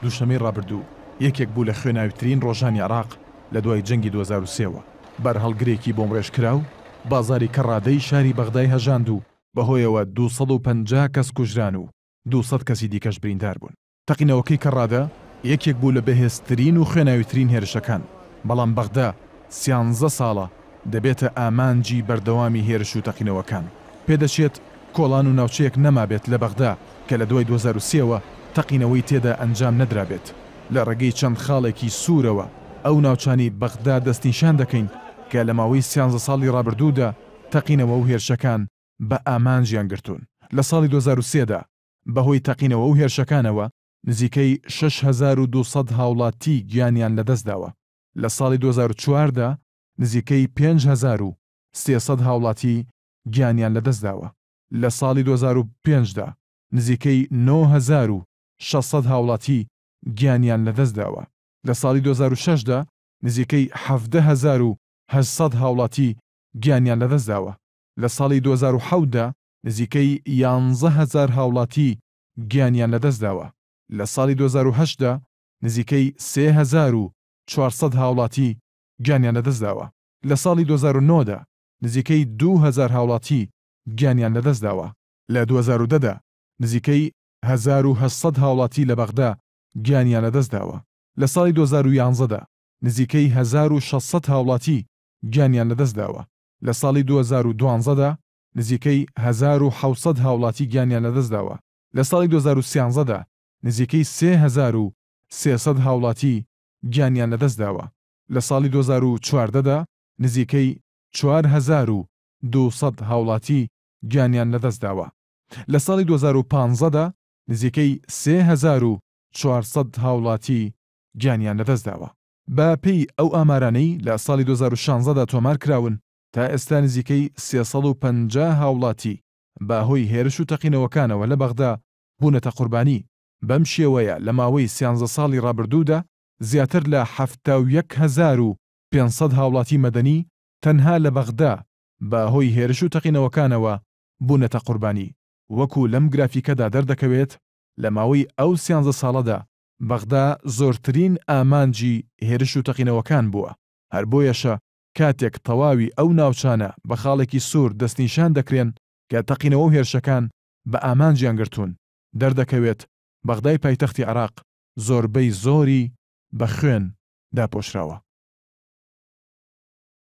دووشەمەی ڕابردوو یەکێک بوو لە خوێناویترین ڕۆژانی عێراق لە دوای جەنگی 2003 وە. بارهەڵگرێکی بۆمبڕێژکراو بازاڕی کەڕادەی شاری بەغدای هەژاند و بەهۆیەوە 250 کەس کوژران و 200 کەسی دیکەش بریندار بوون. تەقینەوەکەی کەڕادە یەکێک بوو لە بەهێزترین و خوێناویترین هێرشەکان، بەڵام بەغدا سیانزە ساڵە دەبێتە ئامانجی بەردەوامی هێرش و تەقینەوەکان. پێدەچێت کۆڵان و ناوچەیەک نەمابێت لە بەغدا کە لە دوای 2003 وە تەقینەوەی تێدا ئەنجام نەدرابێت. لە ڕێگەی چەند خاڵێکی سوورەوە ئەو ناوچانەی بەغدا دەستنیشان دەکەین کە لە ماوەی سیانزە ساڵی ڕابردوودا تەقینەوە و هێرشەکان بە ئامانجیان گرتوون. لە ساڵی 2003 دا بەهۆی تەقینەوە و هێرشەکانەوە نزیکەی 6200 هاوڵاتی گیانیان لەدەستداوە. لە ساڵی 2004 دا نزیکەی 5300 هاوڵاتی گیانیان لەدەستداوە. لە ساڵی 2005 دا نزیکەی 9600 هاوڵاتی گیانیان لەدەستداوە. لە ساڵی 2006 دا نزیکەی 17800 هاوڵاتی گیانیان لەدەستداوە. لە ساڵی 2007 دا نزیکەی 11000 هاوڵاتی گیانیان لەدەستداوە. لە ساڵی 2008 دا نزیکەی 3400 هاوڵاتی گیانیان لەدەستداوە. لە ساڵی 2009 دا نزیکەی 2000 هاوڵاتی گیانیان لەدەستداوە. لە 2010 دا نزیکەی 1800 هاوڵاتی لە بەغدا گیانیان لەدەستداوە. لە ساڵی 2011 دا نزیکەی 1600 هاوڵاتی گیانیان لەدەستداوە. لە ساڵی 2012 دا نزیکەی 1700 هاوڵاتی گیانیان لەدەستداوە. لە ساڵی 2013 دا نزیکەی 3300 هاوڵاتی گیانیان لەدەستداوە. لە ساڵی 2014 دا نزیکەی 4200 هاوڵاتی گیانیان لەدەستداوە. لە ساڵی 2015 دا نزیکەی 3400 هاوڵاتی گیانیان لەدەستداوە. بە پێی ئەو ئامارانەی لە ساڵی 2016 دا تۆمار کراون، تا ئێستا نزیکەی 350 هاوڵاتی بە هۆی هێرش و تەقینەوەکانەوە لە بەغدا بوونەتە قوربانی. بەم شێوەیە لە ماوەی 13 ساڵی ڕابردوودا زیاتر لە 71500 هاوڵاتی مەدەنی تەنها لە بەغدا بە هۆی هێرش و تەقینەوەکانەوە بوونەتە قوربانی. وەکو لەم گرافیکەدا دەردەکەوێت، لە ماوەی ئەو 13 ساڵەدا بەغدا زۆرترین ئامانجی هێرش و تەقینەوەکان بووە. هەر بۆیەشە کاتێک تەواوی ئەو ناوچانە بە خاڵێکی سوور دەستنیشان دەکرێن کە تەقینەوە و هێرشەکان بە ئامانجیان گرتوون، دەردەکەوێت بەغدای پایتەختی عێراق زۆربەی زۆری بە خوێن داپۆشراوە.